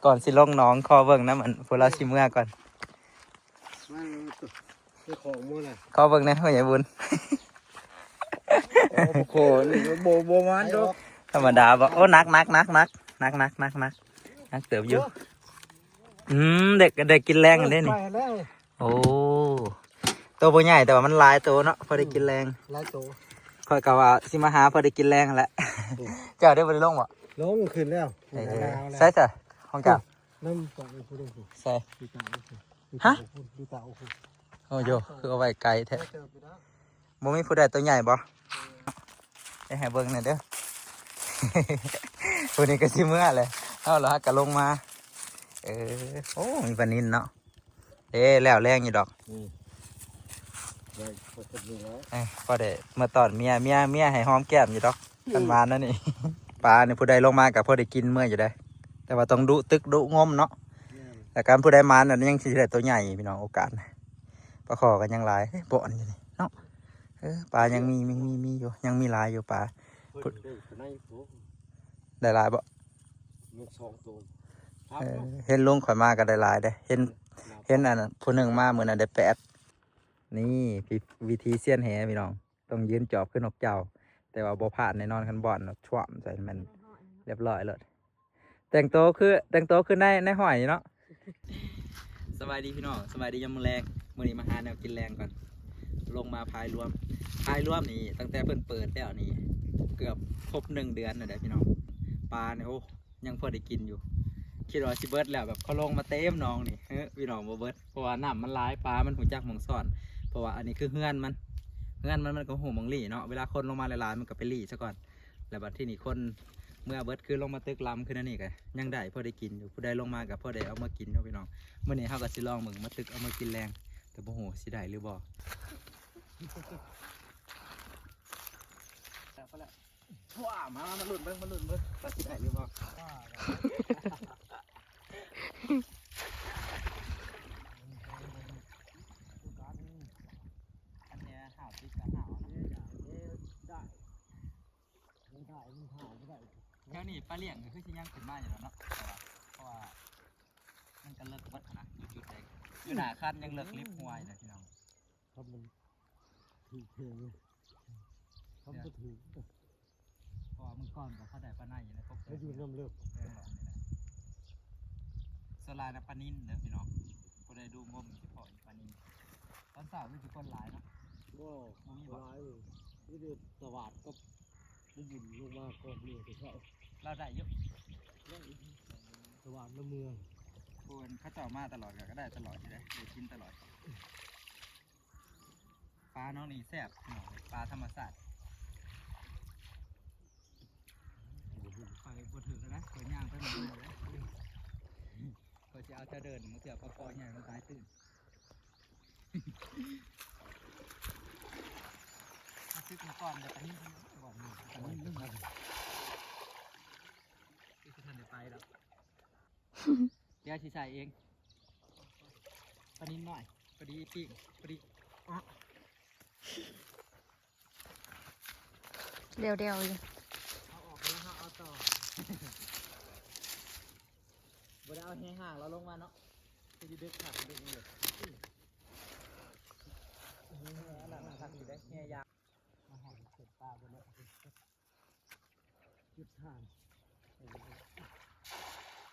ກ່ອນຊິລົງໜອງ ຂໍເບິ່ງນຳອັນ ພວກລາວຊິເມືອກ່ອນ. ມັນ ຄືຂອງໝົດນະ ຂໍເບິ່ງແດ່ ພໍ່ໃຫຍ່ບຸນ. ໂອ້ໂຫ ນີ້ບໍ່ ບໍ່ ບໍ່ມານດອກ ທຳມະດາບໍ່? ໂອ້ ໜັກໆໆໆ ໜັກໆໆໆ ໜັກເຕີບຢູ່. ອືມ ໄດ້ ໄດ້ກິນແລງເດ້ນີ້. ໂອ້ ໂຕບໍ່ໃຫຍ່ ແຕ່ວ່າມັນຫຼາຍໂຕເນາະ ພໍໄດ້ກິນແລງ ອືມ ຫຼາຍໂຕ. ຂ້ອຍກໍວ່າຊິມາຫາພໍໄດ້ກິນແລງຫັ້ນແຫຼະ. ອືມ ເຈົ້າໄດ້ບໍ່ໄດ້ລົງບໍ່? ລົງຂຶ້ນແລ້ວ. ເອີ ໃສຊະ ຂອງເຈົ້າ? ນຳໄປພຸ້ນ ໃສ? ຢູ່ຕາໂອ້ໂຫ ຢູ່ຕາໂອ້ໂຫ. ໂອ້ໂຫ ຄືເອົາໄວ້ໄກແທ້. ບໍ່ມີຜູ້ໃດຕົວໃຫຍ່ບໍ່? ເອີ ໃຫ້ເບິ່ງແດ່ເດີ. ຜູ້ນີ້ກໍຊິເມືອແຫຼະ ເອົາລະ ຫາກະລົງມາ. ເອີ ໂອ້ ມີປານິນເນາະ. ເອີ ແລ້ວແລງຢູ່ດອກ. ອືມ ໄດ້ພໍສົມຄວນແລ້ວ. ເອີ ພໍໄດ້ເມືອຕ້ອນເມຍ ເມຍ ເມຍໃຫ້ຫອມແກ້ມຢູ່ດອກ. ຄັນມານແນວນີ້ ປານີ້ຜູ້ໃດລົງມາກໍພໍໄດ້ກິນເມືອຢູ່ເດ້ ແຕ່ວ່າຕ້ອງດຸຕຶກດຸງົມເນາະ. ແມ່ນ ແລ້ວຄັນຜູ້ໃດມານນັ້ນຍັງຊິໄດ້ໂຕໃຫຍ່ພີ່ນ້ອງ ໂອກາດ. ປາຄໍ່ກໍຍັງຫຼາຍ ເອີ ບ່ອນຢູ່ນີ້ເນາະ. ເອີ ປາຍັງມີ ມີ ມີ ມີຢູ່ ຍັງມີຫຼາຍຢູ່ປາ. ເພິ່ນໄດ້ປານໃດໂຕ ໄດ້ຫຼາຍບໍ່? ມີສອງໂຕ. ເອີ ເຫັນລຸງຂ້ອຍມາກໍໄດ້ຫຼາຍເດ້ ເຫັນ ເຫັນອັນຜູ້ໜຶ່ງມາມື້ນັ້ນໄດ້ແປດ. ນີ້ ວິ ວິທີຊຽນແຫພີ່ນ້ອງ ຕ້ອງຢືນຈອບຄືນົກເຈົ້າ ແຕ່ວ່າບໍ່ພາດແນ່ນອນ ຄັນບ່ອນຖ້ວມໃສ່ແມ່ນຮຽບຮ້ອຍໂລດ. ແຕ່ງໂຕຄື ແຕ່ງໂຕຄືນາຍ ນາຍຫ້ອຍນີ້ເນາະ. ສະບາຍດີພີ່ນ້ອງ ສະບາຍດີຍາມມື້ແລງ. ມື້ນີ້ມາຫາແນວກິນແລງກ່ອນ ລົງມາພາຍລວມ ພາຍລວມນີ້ ຕັ້ງແຕ່ເພິ່ນເປີດແລ້ວນີ້ ເກືອບຄົບໜຶ່ງເດືອນແລ້ວເດ້ພີ່ນ້ອງ. ປານີ້ ໂອ້ ຍັງພໍໄດ້ກິນຢູ່ ຄິດວ່າຊິເບິດແລ້ວ ແບບເຂົາລົງມາເຕັມໜອງນີ້. ເອີ ພີ່ນ້ອງ ບໍ່ເບິດ ເພາະວ່ານ້ຳມັນຫຼາຍ ປາມັນຮູ້ຈັກໝ່ອງຊ່ອນ. ເພາະວ່າອັນນີ້ຄືເຮືອນມັນ ເຮືອນມັນ ມັນກໍຮູ້ໝ່ອງລີ້ເນາະ. ເວລາຄົນລົງມາຫຼາຍໆ ມັນກໍໄປລີ້ຊະກ່ອນ ແລ້ວບັດທີນີ້ຄົນເມືອເບິດ ຄືລົງມາຕຶກລຳຄືແນວນີ້ກໍຍັງໄດ້ພໍໄດ້ກິນຢູ່ ຜູ້ໃດລົງມາກໍພໍໄດ້ເອົາມາກິນເນາະພີ່ນ້ອງ. ມື້ນີ້ເຮົາກໍຊິລອງເບິ່ງ ມາຕຶກເອົາມາກິນແລງ ແຕ່ບໍ່ຮູ້ຊິໄດ້ຫຼືບໍ່. ວ້າ ມາ ມາ ມາລຸ້ນເບິ່ງ ມາລຸ້ນເບິ່ງວ່າຊິໄດ້ຫຼືບໍ່. ອັນນີ້ຫ້າສິບກັບຫ້າ ໄດ້ ມັນຖ່າຍ ມັນຖ່າຍບໍ່ໄດ້. ແຖວນີ້ປາລ້ຽງກໍຄືຊິຍັງຂຶ້ນມາຢູ່ແລ້ວເນາະ ເພາະວ່າ ເພາະວ່າມັນກໍເລິກເບິດຫັ້ນນະ ຢູ່ຈຸດໃດ ຢູ່ໜ້າຄັນຍັງເລິກລິບຫົວຢູ່ເດ້ພີ່ນ້ອງ. ຄັນມັນຖືກແຮງ ຄັນບໍ່ຖືກ ເພາະວ່າມື້ກ່ອນກໍເຂົາໄດ້ປາໄນຢູ່ໃນກົກ ມັນຢູ່ນ້ຳເລິກ ກົກແດງຫຼອກນີ້ແຫຼະ. ສ່ວນຫຼາຍນະປານິນເດີພີ່ນ້ອງ ຜູ້ໃດດູງົມຊິພໍ້ຢູ່ປານິນ. ຕອນເຊົ້າຄືຊິຄົນຫຼາຍເນາະ. ບໍ່ ບໍ່ມີບໍ່? ຫຼາຍຢູ່ ມີແຕ່ຕະຫວາດກັບບຸນລົງມາກ່ອນເມືອແຕ່ເຊົ້າ. ລາວໄດ້ຢູ່ ໄດ້ຢູ່ ຕະຫວາດລະເມືອ. ຜູ້ເຂົາເຈົ້າມາຕະຫຼອດກໍໄດ້ຕະຫຼອດຢູ່ເດ້ ໄດ້ກິນຕະຫຼອດ. ປາໜອງນີ້ແຊບພີ່ນ້ອງ ປາທຳມະຊາດ. ຂ້ອຍບໍ່ຖືກແລ້ວນະ ຂ້ອຍຍ່າງໄປໝົດເລີຍ ຂ້ອຍຊິເອົາແຕ່ເດີນ ບາງເທື່ອປາຄໍ່ໃຫຍ່ມັນຕາຍຕື່ນ. ມາຊຶກມາກ່ອນ ແຕ່ປານິນ ປານິນ ປານິນ ຄືຊິທັນໄດ້ໄປດອກ. ດຽວຊິໃສ່ເອງ ປານິນນ້ອຍ ພໍດີປີ້ງ ພໍດີ ອໍ ດຽວໆຢູ່. ເອົາອອກແລ້ວເຮົາເອົາຕໍ່ ບໍ່ໄດ້ເອົາແຫຫາງລາວລົງມາເນາະ ຄືຊິດຶກຄັກດຶກນີ້ເລີຍ. ເອີ ອັນນັ້ນຄັກຢູ່ເດ້ ແຫຍາກ ມາຫາເຂດປ່າເບິດເລີຍ. ເກັບຖ່ານ ເອີ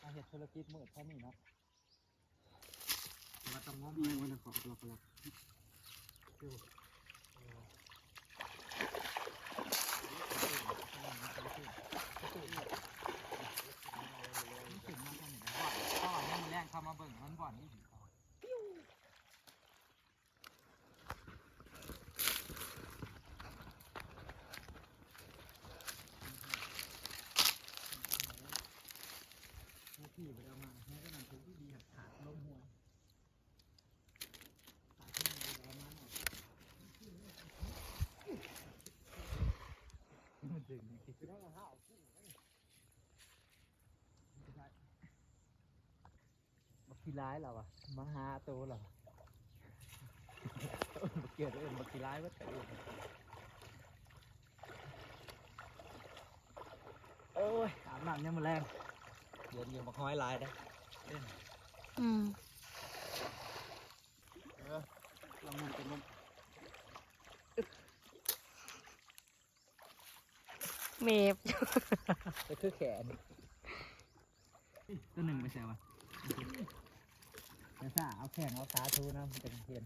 ມາເຮັດທຸລະກິດມືດເທົ່ານີ້ເນາະ ແຕ່ວ່າຕ້ອງງົມ ແມ່ນບໍ່ນະ ຂອງຕົວກະລັກ ຢູ່ ເອີ ມັນຂຶ້ນມາທາງນີ້ແຫຼະ ເພາະວ່າຍາມມື້ແລງເຂົ້າມາເບິ່ງມັນບ່ອນນີ້ດີ. ບັກຂີ້ລາຍລາວວ່າ ມາຫາໂຕລາວ ບັກເກີດເອີ້ນບັກຂີ້ລາຍເບິດ. ໂອ້ຍ ອາບນ້ຳຍາມມື້ແລງ ເຢັນຢູ່ ບັກຫອຍຫຼາຍເດ້. อืม เออ ลองงมไปงม เมฟ ก็คือแขน ตัวหนึ่งไปใส่วะ เดี๋ยวซะ เอาแข้งเอาขาถูนะ มันจะเห็น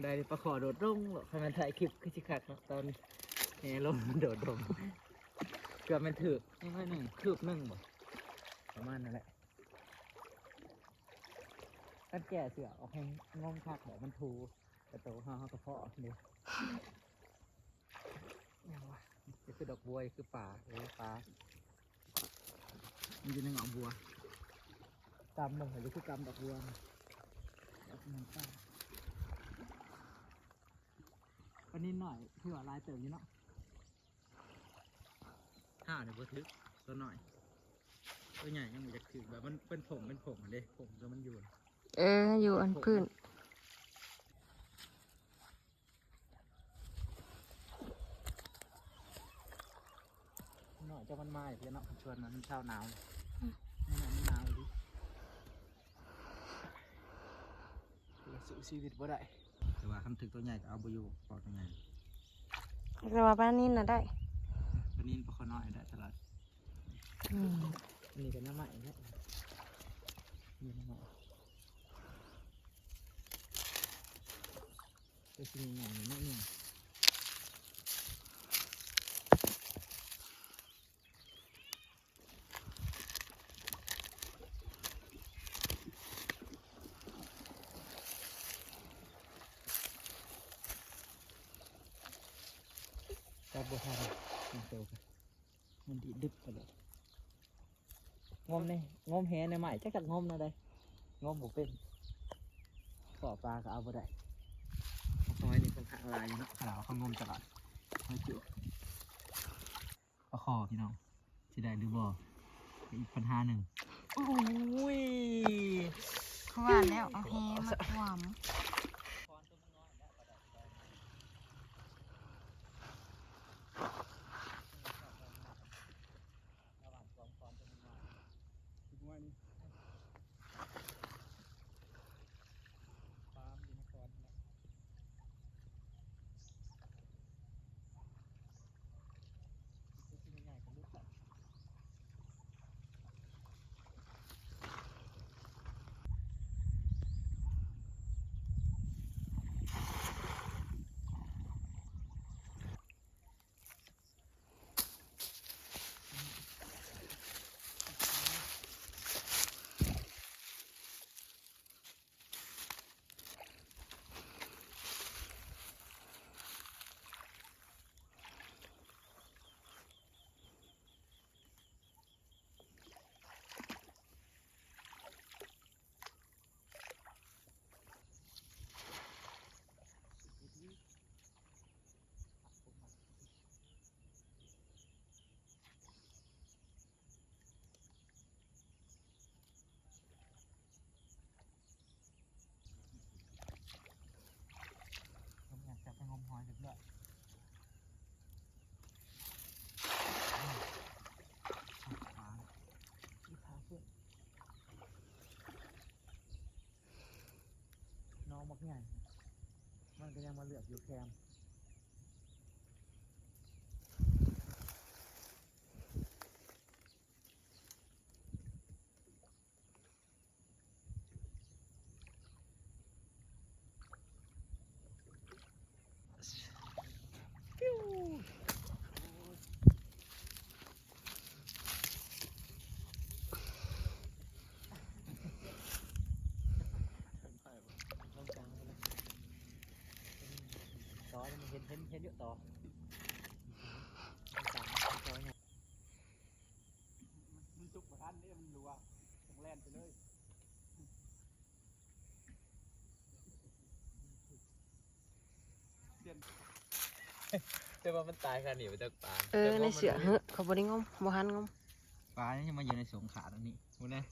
ได้ปลาขอโดดลง คันแม่นถ่ายคลิปคือสิคักเนาะ ตอนแหลมมันโดดลง เกือบแม่นถืก น้อยหนึ่ง คืบหนึ่งบ่ ประมาณนั้นแหละ คันแก้เสือออกแฮงงมคัก แบบมันถูกระโตเฮา เฮาก็เพาะเด้ หยังวะ นี่คือดอกบัว นี่คือปลา เออ ปลา มันอยู่ในหนองบัว กำมัน หรือคือกำดอกบัว ดอกมันปลา ปลานิลน้อย ถือว่าหลายเติบอยู่เนาะ ห้าเนี่ยบ่ถืก ตัวน้อย ตัวใหญ่ยังบ่อยากถืก แบบมันเป็นผงเป็นผงเด้ ผงตัวมันอยู่ เออ อยู่อันพื้น น้อยเจ้ามันมาอยู่เนาะ ชวนมันเช้าหนาว อืม นี่นะมันหนาวอยู่ดิ สู้ชีวิตบ่ได้ แต่ว่าคันถืกตัวใหญ่ก็เอาบ่อยู่ ปอดตัวใหญ่ แต่ว่าปลานิลน่ะได้ ปลานิลปลาคอน้อยได้ตลอด อืม อันนี้ก็น้ำใหม่นะ นี่น้ำใหม่ ก็สิมีหน่อยน้อยหนึ่ง จับบ่ทัน มันโตกัน มันดีดดึบไปเลย งมนี่ งมแหในไม้ จักจักงมแนวใด งมบ่เป็น ขอปลาก็เอาบ่ได้ หอยนี่ค่อนข้างหลายอยู่เนาะ ขนาดว่าเขางมตลอด หอยจุ๊ ปลาขอพี่น้อง สิได้หรือบ่ อีกปัญหาหนึ่ง โอ้ย เขาว่าแล้วเอาแหมาถ่วม จับไปงมหอยเรียบร้อย น้องบักใหญ่ มันก็ยังมาเลือกอยู่แคม ต่อ เห็น เห็น เห็นอยู่ต่อ มันจุกบ่ทันเด้ มันรัว ต้องแล่นไปเลย แต่ว่ามันตายขนาดนี้ มันจักปลา เออ ในเสือ เฮ้อ เขาบ่ได้งม บ่หันงม ปลานี่มาอยู่ในสงขาตรงนี้ พูดนะ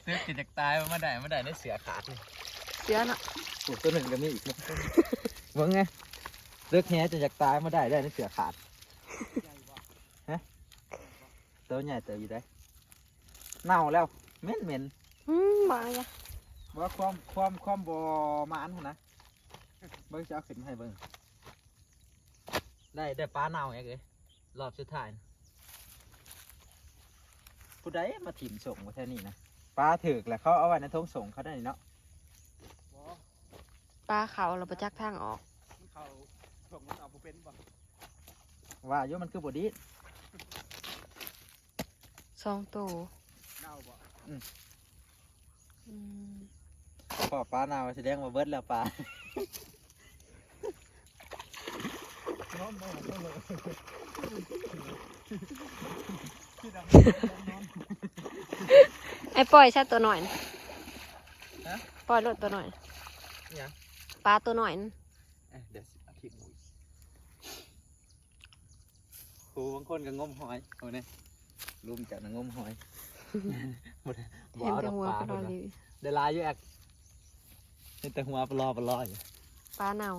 นึกจะจักตาย มันมาได้ มาได้ในเสือขาดนี่ เสือเนาะ โอ้ ตัวหนึ่งก็มีอีกนะ เบิ่งไง ຕຶກແຫຈົນຢາກຕາຍ ມາໄດ້ໄດ້ໃນເສື້ອຂາດ. ຮະ? ໂຕໃຫຍ່ເຕີບຢູ່ໃດ໋. ເນົ່າແລ້ວ ເໝັນໆ. ອືມ ບໍ່ເອົາຢາ. ບໍ່ ຄວາມ ຄວາມ ຄວາມບໍ່ໝານຫັ້ນນະ. ເບິ່ງ ຊິເອົາຂຶ້ນມາໃຫ້ເບິ່ງ. ໄດ້ ໄດ້ປາເນົ່າອີກເອີຍ ລອບສຸດທ້າຍ. ຜູ້ໃດມາຖິ້ມສົ່ງໄວ້ແຖວນີ້ນະ? ປາຖືກແຫຼະ ເຂົາເອົາໄວ້ໃນຖົງສົ່ງເຂົາໄດ້ເນາະ. ບໍ່ ປາເຂົ້າແລ້ວບໍ່ຈັກທາງອອກ. ມັນເຂົ້າຊ່ອງມັນເອົາບໍ່ເປັນບໍ່? ວ່າຢູ່ ມັນຄືບໍ່ດີດ. ສອງໂຕ. ເນົ່າບໍ່? ອືມ. ອືມ ພໍ້ປາເນົ່າ ສະແດງວ່າເບິດແລ້ວປາ. ອ້າຍ ປ່ອຍຊະຕົວນ້ອຍນະ. ຮະ? ປ່ອຍໂລດຕົວນ້ອຍ. ຫຍັງ? ປາຕົວນ້ອຍນະ. ເອີ ດຽວຊິເອົາຖິ້ມອີກ. ໂອ້ ບາງຄົນກໍງົມຫອຍ ເອົາແນ່ ລຸມເຈົ້ານະງົມຫອຍ. ບໍ່ໄດ້ ບໍ່ເອົາດອກປາເພິ່ນວ່າ. ໄດ້ຫຼາຍຢູ່ແອັກ ເຫັນແຕ່ຫົວປະລໍປະລໍຢູ່. ປາເນົ່າ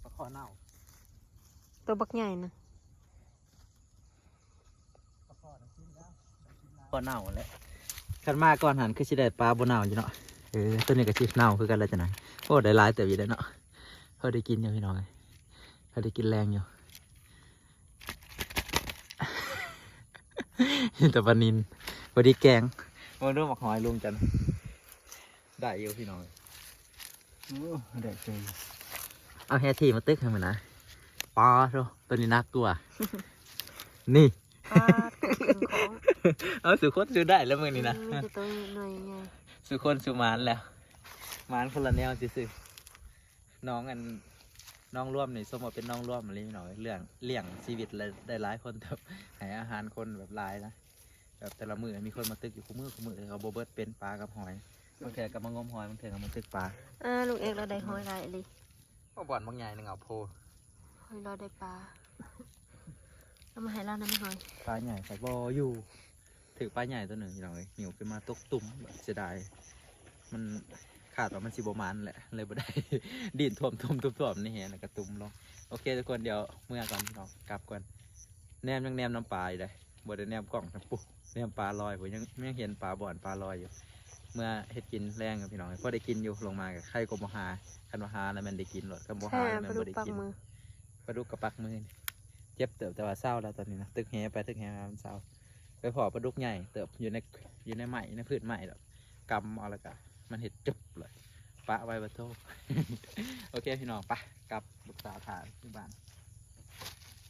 ປາຄໍ່ເນົ່າ ໂຕບັກໃຫຍ່ນະ. ພໍເນົ່າແຫຼະ ຄັນມາກ່ອນຫັ້ນຄືຊິໄດ້ປາບໍ່ເນົ່າຢູ່ເນາະ. ເອີ ໂຕນີ້ກໍຊິເນົ່າຄືກັນແຫຼະຈັ່ງໃດ. ໂອ້ ໄດ້ຫຼາຍເຕີບຢູ່ເດ້ເນາະ ພໍໄດ້ກິນຢູ່ພີ່ນ້ອງເອີຍ ພໍໄດ້ກິນແລງຢູ່. ມີແຕ່ປານິນ ພໍດີແກງ. ເບິ່ງດູໝາກຫອຍລຸງຈັນ ໄດ້ຢູ່ພີ່ນ້ອງ. ໂອ້ ໄດ້ເຕີບ. ເອົາແຮ່ຖີ່ມາຕຶກໃຫ້ມັນນະ. ປາໂທ້ ໂຕນີ້ໜັກກວ່າ ນີ້ ປາດ ເປັນຂອງ. ເອົາ ສູ່ຄົນສູ່ໄດ້ແລ້ວມື້ນີ້ນະ. ອືມ ມີແຕ່ໂຕນ້ອຍໃຫຍ່ ສູ່ຄົນສູ່ໝານແລ້ວ ໝານຄົນລະແນວຊື່ໆ. ໜອງອັນ ໜອງລວມນີ້ສົມວ່າເປັນໜອງລວມອີ່ຫຼີເນາະ ເລື່ອງລ້ຽງຊີວິດ ແລະ ໄດ້ຫຼາຍຄົນ ແບບໃຫ້ອາຫານຄົນແບບຫຼາຍນະ. ແບບແຕ່ລະມື້ມີຄົນມາຕຶກຢູ່ຄູ່ມື້ ຄູ່ມື້ກໍບໍ່ເບິດ ເປັນປາກັບຫອຍ. ບາງເທື່ອກໍມາງົມຫອຍ ບາງເທື່ອກໍມາຕຶກປາ. ອ່າ ລຸງເອກລາວໄດ້ຫອຍຫຼາຍອີ່ຫຼີ. ໂອ້ ບ່ອນບັກໃຫຍ່ໜຶ່ງເອົາໂພ ຫອຍລາວໄດ້ປາ ເອົາມາໃຫ້ລາວນຳ ຫອຍ. ປາໃຫຍ່ກໍບໍ່ຢູ່ ຖືກປາໃຫຍ່ໂຕໜຶ່ງພີ່ນ້ອງເອີຍ ຫິ້ວຂຶ້ນມາຕົກຕຸ່ມ ເສຍດາຍ. ມັນ ຄາດວ່າມັນຊິບໍ່ໝານແຫຼະ ເລີຍບໍ່ໄດ້ ດີ້ນຖ້ວມໆໆ ໃນແຫ ແລ້ວກໍຕຸ່ມລົງ. ໂອເຄທຸກຄົນ ດຽວເມືອກ່ອນພີ່ນ້ອງ ກັບກ່ອນ. ແນມ ຍັງແນມນຳປາຢູ່ເດ້ ບໍ່ໄດ້ແນມກ້ອງນຳປຸ ແນມປາລອຍພຸ້ນ ຍັງ ຍັງເຫັນປາບ່ອນປາລອຍຢູ່. ເມືອເຮັດກິນແລງພີ່ນ້ອງ ພໍໄດ້ກິນຢູ່ ລົງມາກໍໄຄກວ່າບໍ່ຫາ. ຄັນວ່າຫາແລ້ວແມ່ນໄດ້ກິນໂລດ ຄັນບໍ່ຫາແລ້ວແມ່ນບໍ່ໄດ້ກິນ. ປາດຸກກໍປັກມື ເຈັບເຕີບ ແຕ່ວ່າເຊົາແລ້ວຕອນນີ້ນະ ຕຶກແຫໄປຕຶກແຫມາມັນເຊົາ. ໄປພໍ້ປາດຸກໃຫຍ່ເຕີບ ຢູ່ໃນ ຢູ່ໃນໄມ້ ໃນພືດໄມ້ດອກ ກຳເອົາ ແລ້ວກະມັນເຮັດຈຸບເລີຍ ປະໄວ້ ປະໂທ້. ໂອເຄພີ່ນ້ອງ ໄປ ກັບລູກສາວຖ້າຢູ່ບ້ານ.